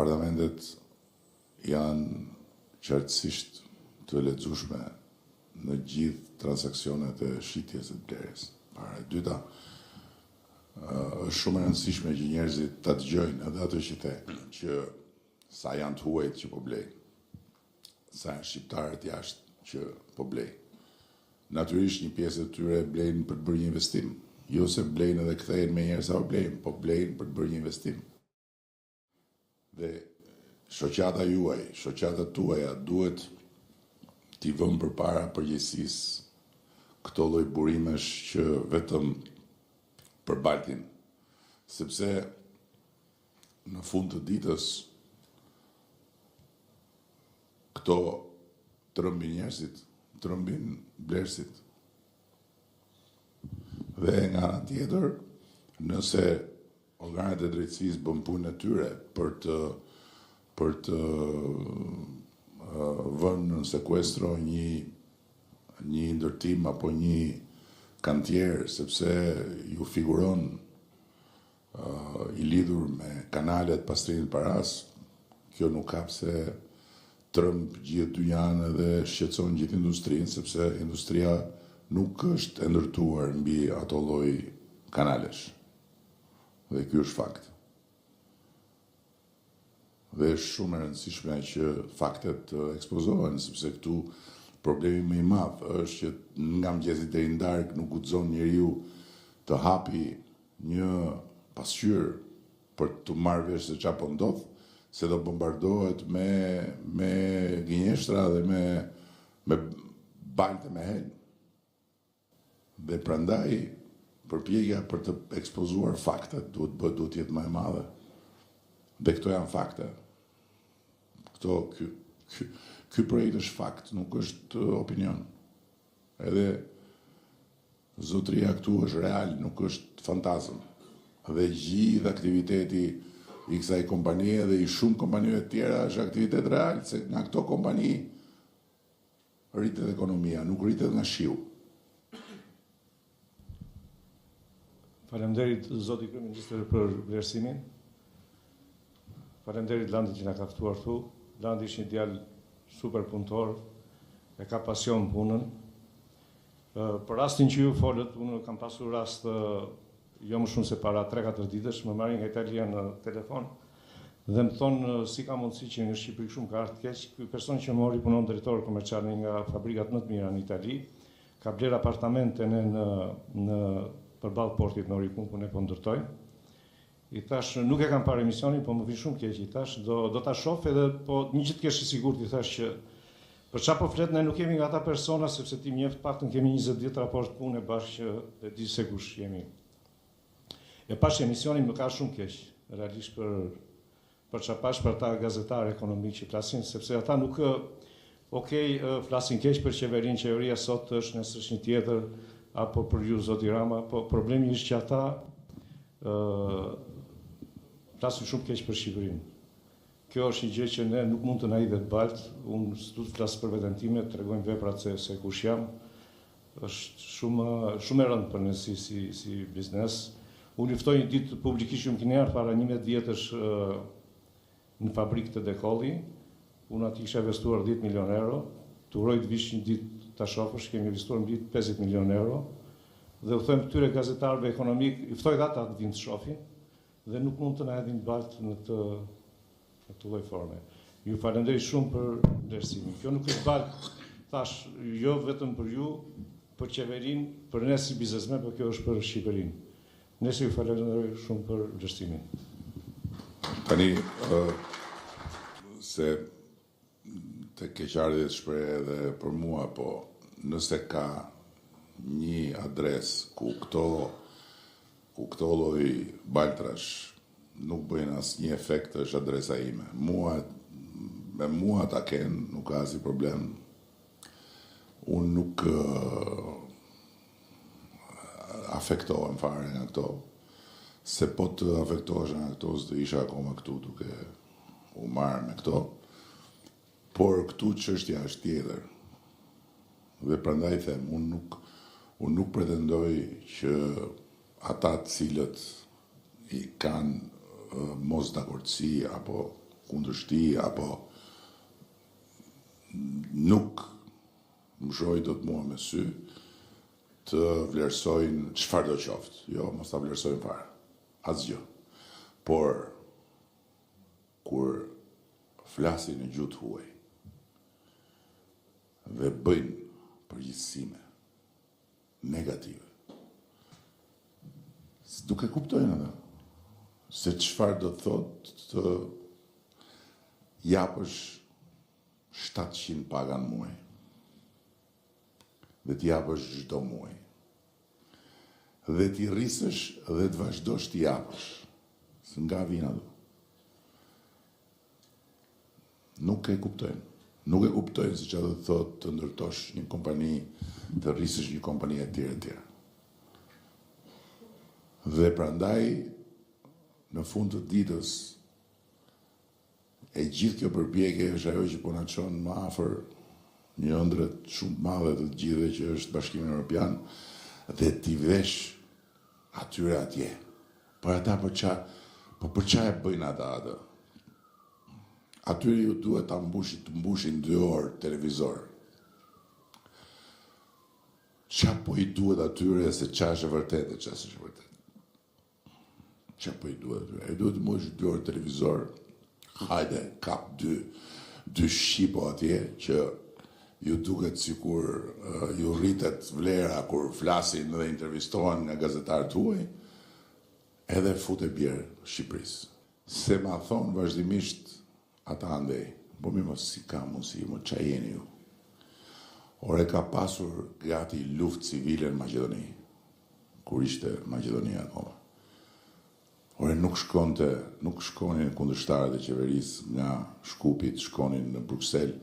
Apartamentet janë qartësisht të lexueshme në gjithë transaksionet e shitjes e të blerjes. Para e dyta, është shumë e rëndësishme që njerëzit ta dëgjojnë edhe atë që the, që sa janë të huajt që po blejnë, sa janë shqiptarët jashtë që po blejnë. Natyrisht një pjesë e tyre blejnë për të bërë një investim, jo se blejnë edhe kthehen menjëherë sa po blejnë, po blejnë për të bërë një investim. Dhe shoqata juaj, shoqatat tuaja duhet t'i vënë përpara përgjegjësisë këto lloj burimesh që vetëm përbaltin. Sepse në fund të ditës këto trëmbin njerëzit, trëmbin blerësit. Dhe nga ana tjetër, nëse Organet e drejtësisë bënë punën e tyre për të për të vënë në sekuestro një një ndërtim apo një kantier sepse ju figuron i lidhur me kanalet e pastrimit të parasë, kjo nuk ka pse tremb gjithë dynjanë dhe shqetëson gjithë industrinë, sepse industria nuk është e ndërtuar mbi ato lloj kanalesh. Dhe ky është fakt. Dhe është shumë e rëndësishme që faktet të ekspozohen, sepse këtu problemi më i madh është që nga mëngjesi deri në darkë nuk guxon njeriu të hapi një pasqyrë për të marrë vesh se çfarë po ndodh, se do bombardohet me me gënjeshtra dhe me me baltë me helm. Dhe prandaj përpjekja për të ekspozuar faktet duhet bëhet duhet të jetë më e madhe. Dhe këto janë fakte. Këto ky ky ky projekt është fakt, nuk është opinion. Edhe zotëria këtu është real, nuk është fantazëm. Dhe gjithë aktiviteti i kësaj kompanie dhe i shumë kompanive të tjera është aktivitet real, se nga këto kompani Rritet ekonomia, nuk rritet nga shiu. Faleminderit zoti kryeministër për vlerësimin. Faleminderit Landit që na ka ftuar këtu. Landi është një djalë super punëtor, e ka pasion punën. Për rastin që ju folët, unë kam pasur rast jo më shumë se para 3-4 ditësh, më marrin nga Italia në telefon dhe më thonë si ka mundësi që në Shqipëri shumë ka ardhur keq. Ky person që mori punon drejtor komercial në nga fabrikat më të mira në Itali, ka blerë apartamente në në në përballë portit në Orikum ku ne po ndërtojmë. I thash, nuk e kam parë emisionin, po më vjen shumë keq, i thash, do do ta shoh edhe po një gjë të kesh të sigurt, i thash që për çfarë po flet ne nuk jemi nga ata persona sepse ti më njeh të paktën kemi 20 vjet raport pune bashkë që e di se kush jemi. E pash emisionin më ka shumë keq, realisht për për çfarë pash për ata gazetarë ekonomikë që flasin, sepse ata nuk ok, flasin keq për qeverinë, qeveria sot është nesër është një tjetër, apo për ju zoti Rama, po problemi është që ata ë flasin shumë keq për Shqipërinë. Kjo është një gjë që ne nuk mund të na hidhet baltë, unë s'du të flas për veten time, tregojnë veprat se se kush jam. Është shumë shumë e rëndë për ne si si si biznes. Unë ju ftoj një ditë publikisht ju më keni ardhur para 11 vjetësh në fabrikë te Decolli. Unë aty kisha investuar 10 milion euro. Të uroj të vish një ditë ta shofësh, kemi investuar mbi 50 milion euro. Dhe u them këtyre gazetarëve ekonomik, i ftoj dhe ata të vinë të shohin dhe nuk mund të na hedhin baltë në këtë në këtë lloj forme. Ju falenderoj shumë për vlerësimin. Kjo nuk është baltë, thash, jo vetëm për ju, për qeverinë, për ne si biznesmen, por kjo është për Shqipërinë. Nëse ju falenderoj shumë për vlerësimin. Tani, se të keqardhjet shpreh edhe për mua, po nëse ka një adresë ku këto ku këto lloj baltrash nuk bëjnë asnjë efekt është adresa ime. Mua me mua ta kenë, nuk ka asnjë problem. Unë nuk afektohem fare nga këto, se po të afektohesha nga këto, s'do isha akoma këtu duke u marrë me këto. Por këtu çështja është tjetër. Dhe prandaj them, unë nuk unë nuk pretendoj që ata të cilët i kanë mosdakordësi apo kundërshti apo nuk më shohin dot mua me sy të vlerësojnë çfarëdo qoftë. Jo, mos ta vlerësojnë fare. Asgjë. Por kur flasin në gjuhë të huaj dhe bëjnë përgjithësime negative. Nuk e kuptojnë ata se çfarë do të thotë të japësh 700 paga në muaj dhe t'i japësh çdo muaj dhe t'i rrisësh dhe të vazhdosh t'i japësh. Se nga vijnë ato? Nuk e kuptojnë. Nuk e kuptojnë se çfarë do të thotë të ndërtosh një kompani, të rrisësh një kompani e tjerë e tjerë. Dhe prandaj në fund të ditës e gjithë kjo përpjekje është ajo që po na çon më afër një ëndrre shumë të madhe të të gjithëve që është Bashkimi Evropian dhe t'i vesh atyre atje. Por ata për ça, po për ça e bëjnë ata atë? Atyre ju duhet ta mbushin, të mbushin dy orë televizor. Ça po i duhet atyre se ça është e vërtetë e ça s'është e vërtetë? Ça po i duhet atyre? I duhet të mbush dy orë televizor, hajde, kap dy, dy shqipo atje që ju duket sikur ju rritet vlera kur flasin dhe intervistohen nga gazetarë të huaj, edhe fut e bjer Shqipërisë. Se ma thonë vazhdimisht ata andej, po mirë mo si ka mundësi, mo ça jeni ju? Ore ka pasur gati luftë civile në Maqedoni, kur ishte Maqedonia akoma. Ore nuk shkonte, nuk shkonin kundërshtarët e qeverisë nga Shkupi të shkonin në Bruksel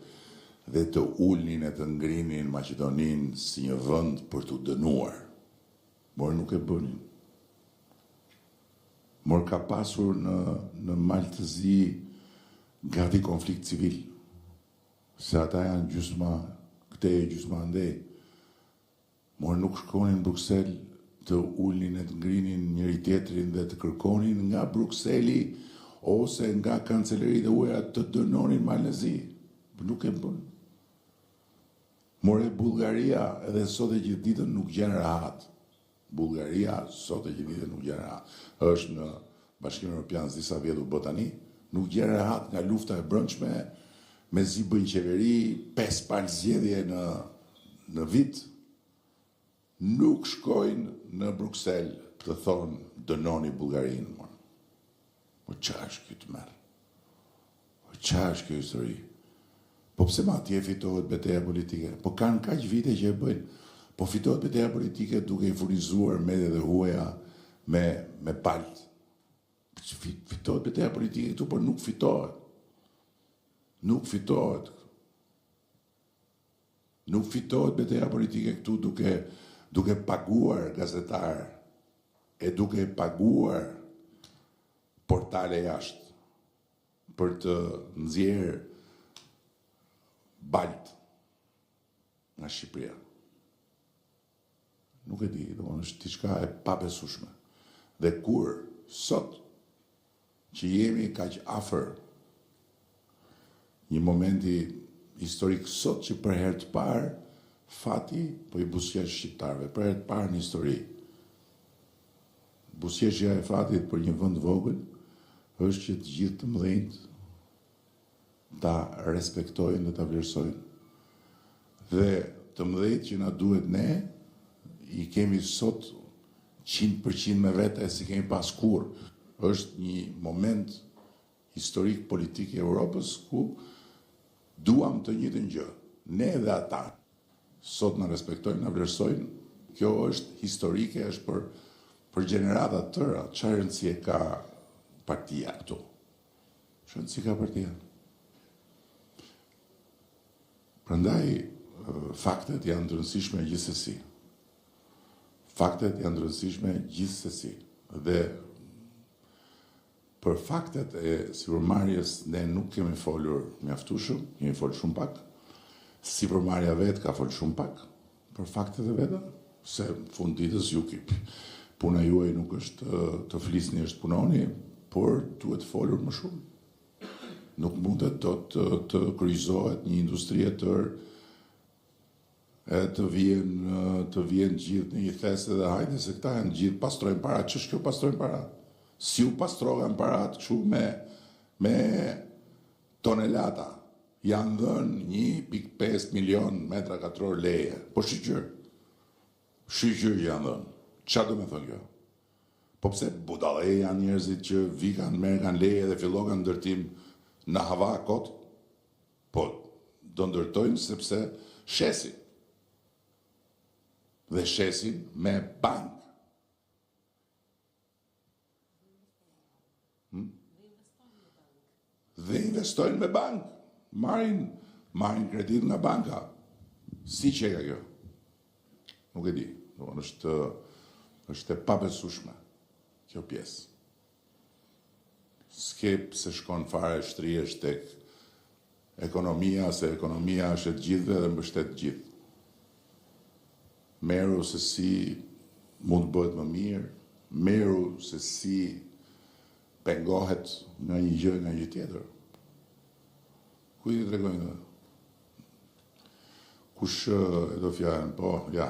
dhe të ulnin e të ngrinin Maqedoninë si një vend për t'u dënuar. More nuk e bënin. Mor ka pasur në në Mal të Zi gati konflikt civil, se ata janë gjysma këtej e gjysma andej. Mor nuk shkonin në Bruksel të ulnin e të ngrinin njëri-tjetrin dhe të kërkonin nga Brukseli ose nga kanceleritë e huaja të dënonin Malin e Zi. Nuk e bënë. More Bullgaria edhe sot e gjithë ditën nuk gjen rehat. Bullgaria sot e gjithë ditën nuk gjen rehat. Është në Bashkimin Evropian s'di sa vjet u bë tani, nuk gjen rehat nga lufta e brendshme, mezi bëjnë qeveri, pesë palë zgjedhje në në vit. Nuk shkojnë në Bruksel të thonë dënoni Bullgarinë, mor. Po ça është ky tmerr? Po ça është kjo histori? Po pse ma atje fitohet beteja politike? Po kanë kaq vite që e bëjnë. Po fitohet beteja politike duke i furnizuar mediat e huaja me me baltë. Fitohet beteja politike këtu, por nuk fitohet. Nuk fitohet. Nuk fitohet beteja politike këtu duke duke paguar gazetarë e duke paguar portale jashtë për të nxjerrë baltë nga Shqipëria. Nuk e di, domethënë është diçka e pabesueshme. Dhe kur sot që jemi kaq afër një momenti historik sot që për herë të parë fati po i buzëqesh shqiptarëve, për herë të parë në histori. Buzëqeshja e fatit për një vend të vogël është që të gjithë të mëdhenjtë ta respektojnë dhe ta vlerësojnë. Dhe të mëdhenjtë që na duhet ne i kemi sot 100% me vete e s'i kemi pas kurrë. Është një moment historik politik i Europës ku duam të njëjtën gjë, ne dhe ata. Sot na respektojnë, na vlerësojnë. Kjo është historike, është për për gjenerata të tëra. Çfarë rëndësie ka partia këtu? Çfarë rëndësie ka partia? Prandaj faktet janë të rëndësishme gjithsesi. Faktet janë të rëndësishme gjithsesi. Dhe për faktet e sipërmarrjes ne nuk kemi folur mjaftueshëm, kemi folur shumë pak. Sipërmarrja vetë ka folur shumë pak për faktet e veta, se në fund ditës ju kip. Puna juaj nuk është të flisni, është punoni, por duhet folur më shumë. Nuk mundet dot të, të kryqëzohet një industri e tërë e të vjen të vjen gjithë në një thes edhe hajde se këta janë gjithë pastrojnë para. Ç'është kjo pastrojnë para? Si u pastrokan paratë kështu me me tonelata? Janë dhënë 1.5 milion metra katror leje. Po shyqyr. Shyqyr që janë dhënë. Ça do me thënë kjo? Po pse budallej janë njerëzit që vikan, merrkan leje dhe fillokan ndërtim në hava kot? Po do ndërtojnë sepse shesin. Dhe shesin me bankë. Hmm? Dhe investojnë me bankë. Marrin, marrin kredit nga banka. Si qeka kjo? Nuk e di. Domethënë është, është e pabesueshme kjo pjesë. S'ke pse shkon fare shtrihesh tek ekonomia, se ekonomia është e të gjithëve dhe mbështet të gjithë. Merru se si mund të bëhet më mirë, merru se si pengohet nga një gjë nga një tjetër. Kujt i tregojnë këtë? Kush e do fjalën? Po, ja.